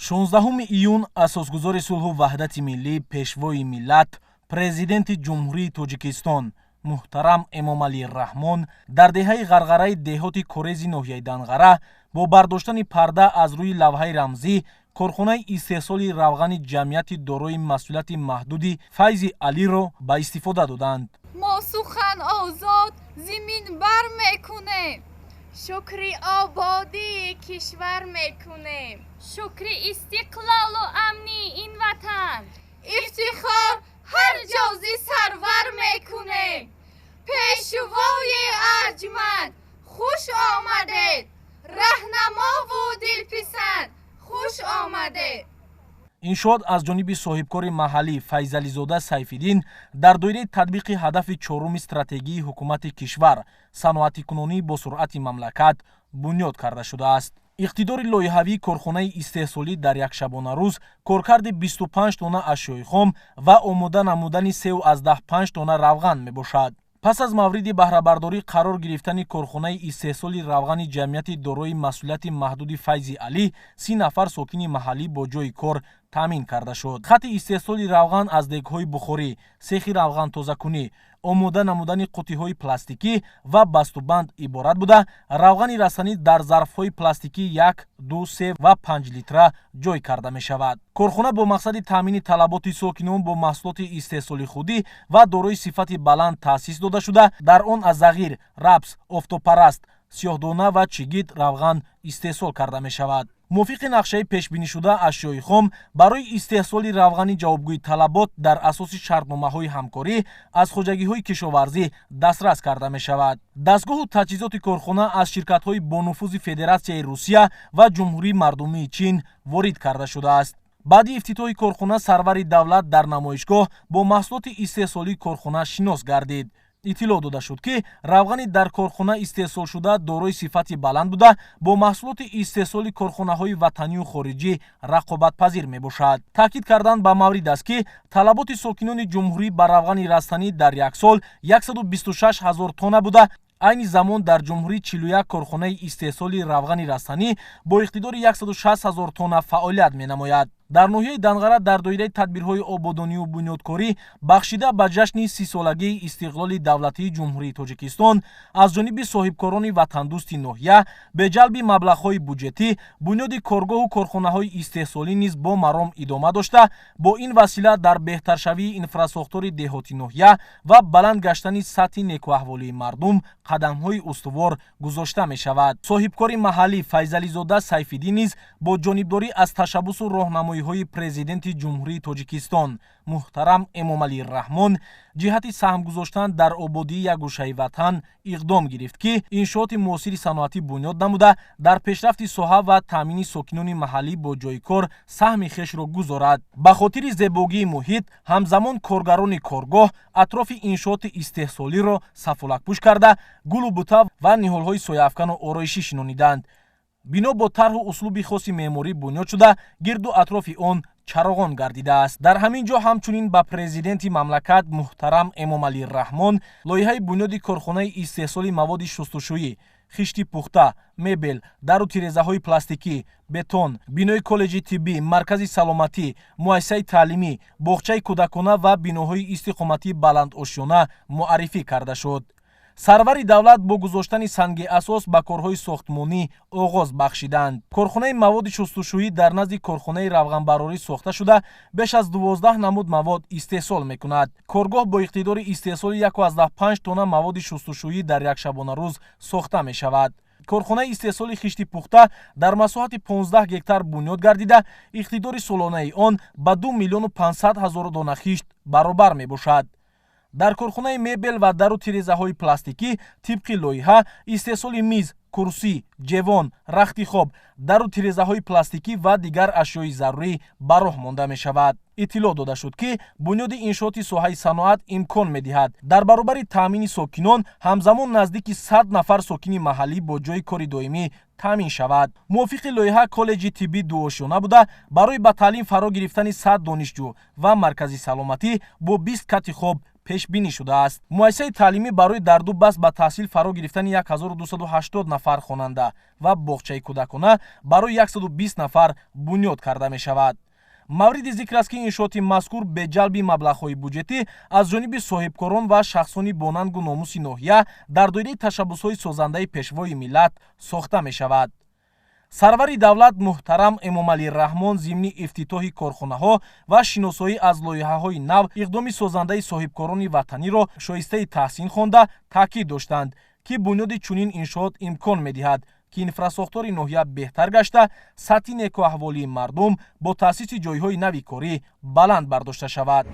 16 июн асосгузори сулҳу ваҳдати миллӣ, пешвои миллат, президенти Ҷумҳурии Тоҷикистон муҳтарам Эмомалӣ Раҳмон дар деҳаи Ғарғараи деҳоти Корези ноҳияи Данғара бо бардоштани парда аз рӯи лавҳаи рамзӣ корхонаи истеҳсоли равғани ҷамъияти дорои масъулияти маҳдуди Файзи Алиро ба истифода доданд. Мо сухан озод зимин бар мекунем, шукри ободии кишвар мекунем, шукри истиқлолу амни ин ватан, ифтихор ҳар ҷо зи сарвар мекунем. Пешвои арҷманд, хуш омадед, раҳнамову дилписанд, хуш омадед. Иншоот аз ҷониби соҳибкори маҳаллӣ Файзализода Сайфиддин дар доираи татбиқи ҳадафи чоруми стратегии ҳукумати кишвар, саноатикунонии босуръати мамлакат, бунёд карда шудааст. Иқтидори лоиҳавии корхонаи истеҳсолӣ дар як шабонарӯз коркарди 25 тонна ашёи хом ва омода намудани 3,5 тонна равған мебошад. Пас аз мавриди баҳрабардорӣ қарор гирифтани корхонаи истеҳсоли равғани ҷамъияти дорои масъулияти маҳдуди Файзи Алӣ, 30 нафар сокини маҳаллӣ бо ҷойи кор таъмин карда шуд. Хатти истеҳсоли равған аз дегҳои бухорӣ, сехи равғантозакунӣ, омода намудани қуттиҳои пластикӣ ва бастубанд иборат буда, равғани растанӣ дар зарфҳои пластикӣ 1, 2, 3 ва 5 литра ҷой карда мешавад. Корхона бо мақсади таъмини талаботи сокинон бо маҳсулоти истеҳсоли худӣ ва дорои сифати баланд таъсис дода шуда, дар он аз зағир, рапс, офтобпараст, сиёҳдона ва чигит равған истеҳсол карда мешавад. Мувофиқи нақшаи пешбинишуда, ашёи хом барои истеҳсоли равғани ҷавобгӯи талабот дар асоси шартномаҳои ҳамкорӣ аз хоҷагиҳои кишоварзӣ дастрас карда мешавад. Дастгоҳу таҷҳизоти корхона аз ширкатҳои бонуфузи Федератсияи Русия ва Ҷумҳурии Мардумии Чин ворид карда шудааст. Баъди ифтитоҳи корхона сарвари давлат дар намоишгоҳ бо маҳсулоти истеҳсолии корхона шинос гардид. Иттилоъ дода шуд, ки равғани дар корхона истеҳсолшуда дорои сифати баланд буда, бо маҳсулоти истеҳсоли корхонаҳои ватанию хориҷӣ рақобатпазир мебошад. Таъкид кардан ба маврид аст, ки талаботи сокинони ҷумҳурӣ ба равғани растанӣ дар як сол 126 ҳазор тонна буда, айни замон дар ҷумҳурӣ 41 корхонаи истеҳсоли равғани растанӣ бо иқтидори 160 ҳазор тонна фаъолият менамояд. Дар ноҳияи Данғара дар доираи тадбирҳои ободонию бунёдкорӣ бахшида ба ҷашни 30-солагии истиқлоли давлатии Ҷумҳурии Тоҷикистон аз ҷониби соҳибкорони ватандӯсти ноҳия бе ҷалби маблағҳои буҷетӣ бунёди коргоҳу корхонаҳои истеҳсолӣ низ бо маром идома дошта, бо ин васила дар беҳтаршавии инфрасохтори деҳоти ноҳия ва баланд гаштани сатҳи некуаҳволии мардум қадамҳои устувор гузошта мешавад. Соҳибкори маҳаллӣ Файзализода Сайфиддин низ бо ҷонибдорӣ аз ташаббусу роҳнамоиҳои президенти Ҷумҳурии Тоҷикистон муҳтарам Эмомалӣ Раҳмон ҷиҳати саҳм гузоштан дар ободии як гӯшаи ватан иқдом гирифт, ки иншооти муосири саноатӣ бунёд намуда, дар пешрафти соҳа ва таъмини сокинони маҳаллӣ бо ҷойи кор саҳми хешро гузорад. Ба хотири зебогии муҳит ҳамзамон коргарони коргоҳ атрофи иншооти истеҳсолиро сафолакпӯш карда, гулу бута ва ниҳолҳои сояафкану ороишӣ шинониданд. Бино бо тарҳу услуби хоси меъморӣ бунёд шуда, гирду атрофи он чароғон гардидааст. Дар ҳамин ҷо ҳамчунин ба президенти мамлакат муҳтарам Эмомалӣ Раҳмон лоиҳаи бунёди корхонаи истеҳсоли маводи шустушӯӣ, хишти пухта, мебел, дару тирезаҳои пластикӣ, бетон, бинои коллеҷи тиббӣ, маркази саломатӣ, муассисаи таълимӣ, боғчаи кӯдакона ва биноҳои истиқоматии баландошёна муаррифӣ карда шуд. Сарвари давлат бо гузоштани санги асос ба корҳои сохтмонӣ оғоз бахшиданд. Корхонаи маводи шустушӯӣ дар назди корхонаи равғанбарорӣ сохта шуда, беш аз 12 намуд мавод истеҳсол мекунад. Коргоҳ бо иқтидори истеҳсоли 1,5 тонна маводи шустушӯӣ дар як шабонарӯз сохта мешавад. Корхонаи истеҳсоли хишти пухта дар масоҳати 15 гектар бунёд гардида, иқтидори солонаи он ба 2 миллиону 500 ҳазор дона хишт баробар мебошад. Дар корхонаи мебел ва дару тирезаҳои пластикӣ тибқи лоиҳа истеҳсоли миз, курсӣ, ҷевон, рахти хоб, дару тирезаҳои пластикӣ ва дигар ашёи зарурӣ ба роҳ монда мешавад. Иттилоъ дода шуд, ки бунёди иншооти соҳаи саноат имкон медиҳад дар баробари таъмини сокинон ҳамзамон наздики 100 нафар сокини маҳаллӣ бо ҷойи кори доимӣ таъмин шавад. Мувофиқи лоиҳа коллеҷи тиббӣ дуошёна буда, барои ба таълим фаро гирифтани 100 донишҷӯ ва маркази саломатӣ бо 20 кати хоб пешбинӣ шудааст. Муассисаи таълимӣ барои дар ду баст ба таҳсил фаро гирифтани 1280 нафар хонанда ва боғчаи кӯдакона барои 120 нафар бунёд карда мешавад. Мавриди зикр аст, ки иншооти мазкур бе ҷалби маблағҳои буҷетӣ аз ҷониби соҳибкорон ва шахсони бонангу номуси ноҳия дар доираи ташаббусҳои созандаи Пешвои миллат сохта мешавад. Сарвари давлат муҳтарам Эмомалӣ Раҳмон зимни ифтитоҳи корхонаҳо ва шиносоӣ аз лоиҳаҳои нав иқдоми созандаи соҳибкорони ватаниро шоистаи таҳсин хонда, таъкид доштанд, ки бунёди чунин иншоот имкон медиҳад, ки инфрасохтори ноҳия беҳтар гашта, сатҳи некуаҳволии мардум бо таъсиси ҷойҳои нави корӣ баланд бардошта шавад.